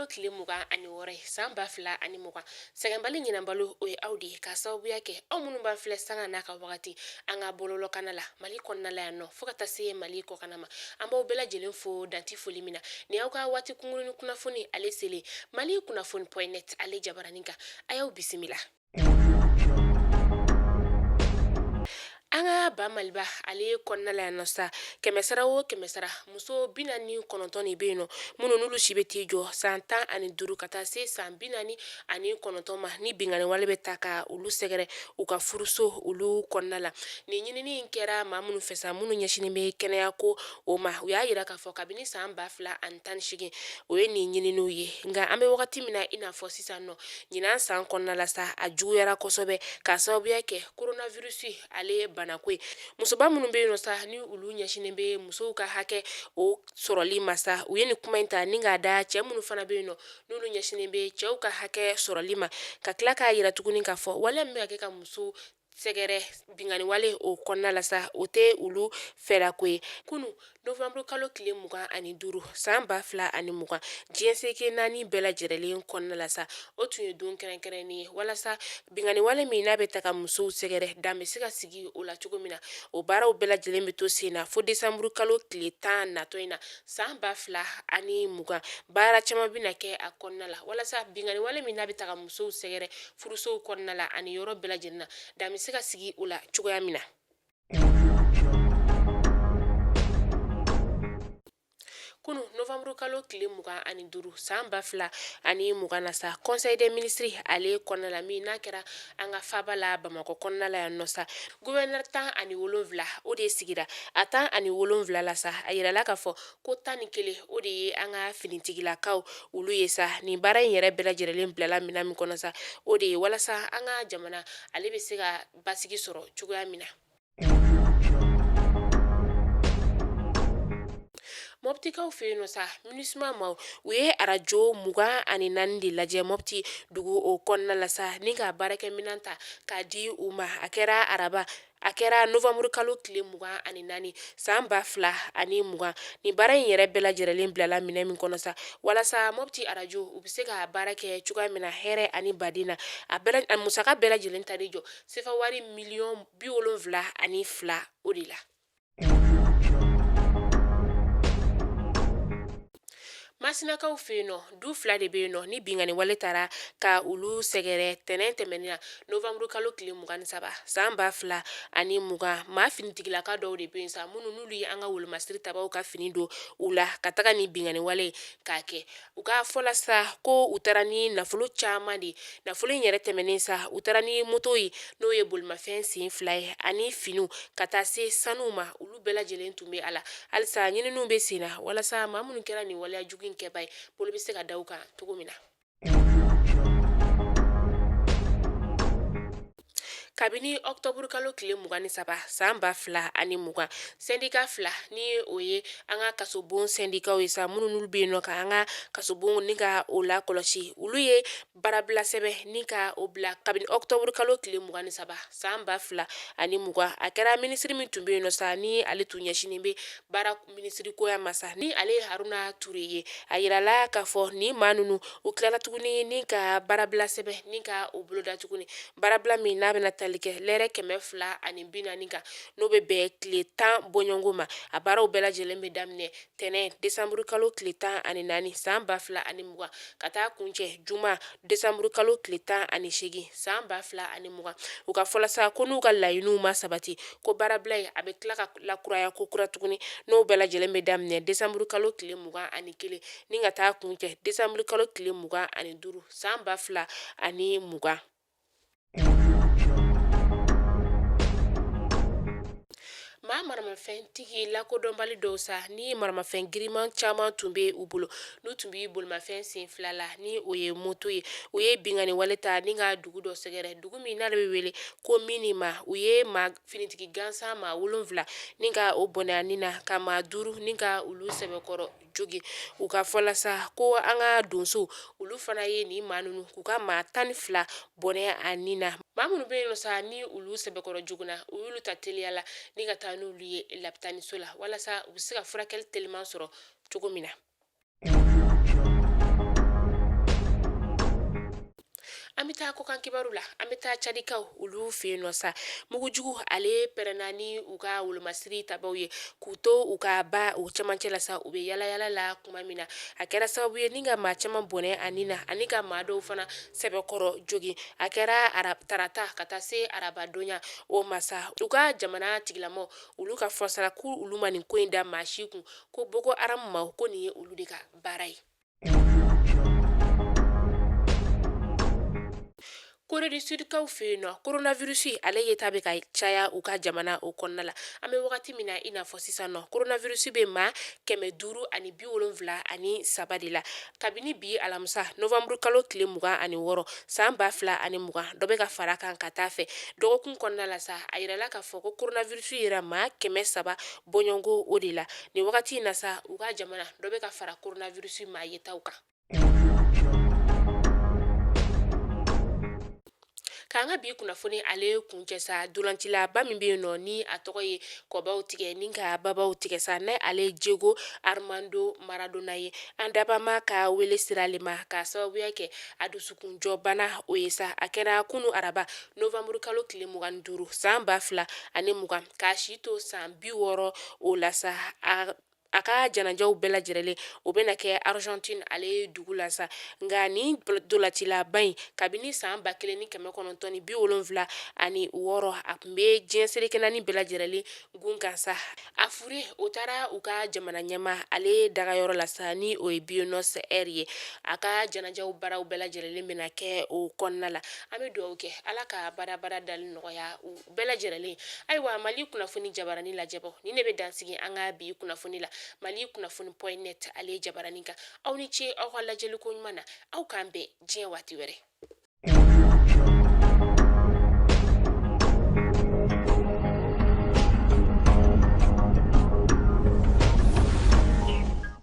kalo tile 26 ye san 2020. Sɛgɛnbali ɲinanbalo, o ye aw de ye, k'a sababuya kɛ aw minnu b'an filɛ sanga n'a ka wagati an ka bɔlɔlɔkana la Mali kɔnɔna la yan nɔ, fo ka taa se Mali kɔkanna ma. An b'aw bɛɛ lajɛlen fo danti foli min na. Ni aw ka waati kunkurunnin kunnafoni ale selen Mali kunnafoni point net ale jabaranin kan, a y'aw bisimila. An ka ba Maliba ale kɔnɔna la yan nɔ sa, kɛmɛsara o kɛmɛsara, muso 49 de bɛ yen nɔ minnu n'olu si bɛ t'i jɔ san 15 ka taa se san 49 ma, ni binkanni wale bɛ ta ka olu sɛgɛrɛ u ka furuso olu kɔnɔna la. Nin ɲinini in kɛra maa minnu fɛ sa, minnu ɲɛsinnen bɛ kɛnɛya ko o ma, u y'a jira k'a fɔ kabini san 2018, o ye nin ɲininiw ye. Nka an bɛ wagati min na i n'a fɔ sisan nɔ, ɲinan san kɔnɔna la sa, a juguyara kosɛbɛ k'a sababuya kɛ coronavirus ale banako ye. Musoba minnu bɛ yen nɔ sa, ni olu ɲɛsinnen bɛ musow ka hakɛ o sɔrɔli ma sa, u ye nin kuma in ta ni k'a da cɛ minnu fana bɛ yen nɔ n'olu ɲɛsinnen bɛ cɛw ka hakɛ sɔrɔli ma, ka tila k'a yira tuguni k'a fɔ wale min bɛ ka kɛ ka muso sɛgɛrɛ binkanni wale o kɔnɔna la sa, o tɛ olu fɛlako ye. Kunu novembre kalo tile 25 san 2020, diɲɛ seleke naani bɛɛ lajɛrɛlen kɔnɔna la sa, o tun ye don kɛrɛnkɛrɛnnen ye walasa binkanni wale min n'a bɛ ta ka musow sɛgɛrɛ, dan bɛ se ka sigi o la cogo min na. O baaraw bɛɛ lajɛlen bɛ to sen na fo décembre kalo tile 10 natɔ in na san 2020. Baara caman bɛna kɛ a kɔnɔna la walasa binkanni wale min n'a bɛ ta ka musow sɛgɛrɛ furusow kɔnɔna la ani yɔrɔ bɛɛ lajɛlen na, dan bɛ se ka sigi o la cogoya min na. Kunu novembre kalo tile 25 san 2020 na sa, conseil des ministres ale kɔnɔna la min n'a kɛra an ka faaba la Bamakɔ kɔnɔna la yan nɔ sa, gouverneur 17 o de sigira. A 17 la sa, a yirala k'a fɔ ko 11 o de ye an ka finitigilakaw olu ye sa. Nin baara in yɛrɛ bɛɛ lajɛlen bilala minɛn min kɔnɔ sa, o de ye walasa an ka jamana ale bɛ se ka basigi sɔrɔ cogoya min na. Mɔptikaw fɛ yen nɔ sa, MINUSMA maaw u ye arajo 24 de lajɛ Mɔpti dugu o kɔnɔna la sa, ni ka baarakɛminɛn ta k'a di u ma. A kɛra araba, a kɛra novembre kalo tile 24 san 2020. Nin baara in yɛrɛ bɛɛ lajɛlen bilala minɛn min kɔnɔ sa, walasa Mɔpti arajo u bɛ se ka baara kɛ cogoya min na hɛrɛ ani baden na, a musaka bɛɛ lajɛlen ta jɔ sefa wari miliyɔn 72 o de la. Masinakaw fɛ yen nɔ, du fila de bɛ yen nɔ ni binkanni wale taara ka olu sɛgɛrɛ tɛnɛn tɛmɛnen na novembre kalo tile 23 san 2020. Maa finitigilaka dɔw de bɛ yen sa, minnu n'olu ye an ka wolomasiri tabaw ka fini don u la ka taga ni binkanni wale k'a kɛ. U ka fɔ la sa ko u taara ni nafolo caman de ye. Nafolo in yɛrɛ tɛmɛnen sa, u taara ni moto ye, n'o ye bolimafɛn sen fila ye, ani finiw ka taa se sanu ma, olu bɛɛ lajɛlen tun bɛ a la. Halisa ɲininiw bɛ sen na walasa maa minnu kɛra nin waleya jugu in kɛba ye, bolo bɛ se ka da u kan cogo min na. Kabini octobre kalo tile 23 san 2020, syndicat fila ni o ye an ka kasobon syndicatw ye sa, minnu n'olu bɛ yen nɔ ka an ka kasobon ni ka o lakɔlɔsi, olu ye baarabila sɛbɛn ni ka o bila kabini octobre kalo tile 23 san 2020. A kɛra minisiri min tun bɛ yen nɔ sa, ni ale tun ɲɛsinnen bɛ baara minisiri koya ma sa, ni ale ye Haruna Ture ye, a yirala k'a fɔ ni maa ninnu u tilala tuguni ni ka baarabila sɛbɛn ni ka o boloda tuguni, baarabila min n'a bɛna tali kɛ lɛrɛ 240 kan, n'o bɛ bɛn tile 10 bɔɲɔgɔnko ma. A baaraw bɛɛ lajɛlen bɛ daminɛ tɛnɛn décembre kalo tile 14 san 2020 ka taa kuncɛ juma décembre kalo tile 18 san 2020. U ka fɔ la sa ko n'u ka laɲiniw ma sabati, ko baarabila in a bɛ tila ka lakuraya ko kura tuguni, n'o bɛɛ lajɛlen bɛ daminɛ décembre kalo tile 21 ni ka taa kuncɛ décembre kalo tile 25 san 2020. Maa maramafɛntigi lakodɔnbali dɔw sa, ni maramafɛn giriman caman tun bɛ u bolo, n'u tun bɛ bolimafɛn sen fila la, ni o ye moto ye, u ye binkanni wale ta ni ka dugu dɔ sɛgɛrɛ, dugu min n'ale bɛ wele ko Minima. U ye maa finitigi gansan maa wolonwula ni ka o bɔnɛ a ni na, ka maa duuru ni ka olu sɛbɛkɔrɔ jogin. U ka fɔ la sa ko an ka donso olu fana ye nin maa ninnu k'u ka maa 12 bɔnɛ a ni na. Maa minnu bɛ yen nɔ sa, ni olu sɛbɛkɔrɔ joginna, u y'olu ta teliya la ni ka taa n'olu ye lapitaniso la walasa u bɛ se ka furakɛli teliman sɔrɔ cogo min na. An bɛ taa kɔkan kibaru la. An bɛ taa Cadikaw olu fɛ yen nɔ sa. Mugujugu ale pɛrɛnna ni u ka wolomasiri tabaw ye k'u to u ka ba u cɛmancɛ la sa, u bɛ yalayala la tuma min na, a kɛra sababu ye ni ka maa caman bɔnɛ a ni na, ani ka maa dɔw fana sɛbɛkɔrɔ jogin. A kɛra tarata ka taa se arabadonya o ma sa. U ka jamana tigilamaw olu ka fɔ sa k'u olu ma nin ko in da maa si kun, ko Boko Haram ma, ko nin ye olu de ka baara ye. Corée du Sud kaw fɛ yen nɔ, coronavirus ale yeta bɛ ka caya u ka jamana o kɔnɔna la. An bɛ wagati min na i n'a fɔ sisan nɔ, coronavirus bɛ maa 573 de la kabini bi alamisa novembre kalo tile 26 san 2020. Dɔ bɛ ka fara kan ka taa fɛ dɔgɔkun kɔnɔna la sa. A yirala k'a fɔ ko coronavirus yera maa 300 bɔɲɔgɔnko o de la nin wagati in na sa. U ka jamana, dɔ bɛ ka fara coronavirus maa yetaw kan. K'an ka bi kunnafoni ale kuncɛ sa, ntolacilaba min bɛ yen nɔ ni a tɔgɔ ye kɔbaw tigɛ ni ka babaw tigɛ sa, ne ale Diego Armando Maradona ye, an dabama ka wele sira ale ma k'a sababuya kɛ a dusukunjɔbana o ye sa. A kɛra kunu araba novembre kalo tile 25 san 2020, k'a si to san 60 o la sa. A ka janajaw bɛɛ lajɛrɛlen o bɛna kɛ Argentine ale dugu la sa. Nka nin ntolacilaba in, kabini san 1976, a tun bɛ diɲɛ seleke naani bɛɛ lajɛrɛlen gun kan sa. A fure o taara u ka jamana ɲɛmaa ale dagayɔrɔ la sa, ni o ye Buenos Aires ye. A ka janajaw baaraw bɛɛ lajɛrɛlen bɛna kɛ o kɔnɔna la. An bɛ dugawu kɛ, Ala ka badabada dali nɔgɔya u bɛɛ lajɛrɛlen. Ayiwa, Mali kunnafoni jabarani lajɛbɔ nin de bɛ dansigi an ka bi kunnafoni la Mali kunnafoni point net ale jabarani kan. Aw ni ce aw ka lajɛliko ɲuman na. Aw k'an bɛn diɲɛ waati wɛrɛ.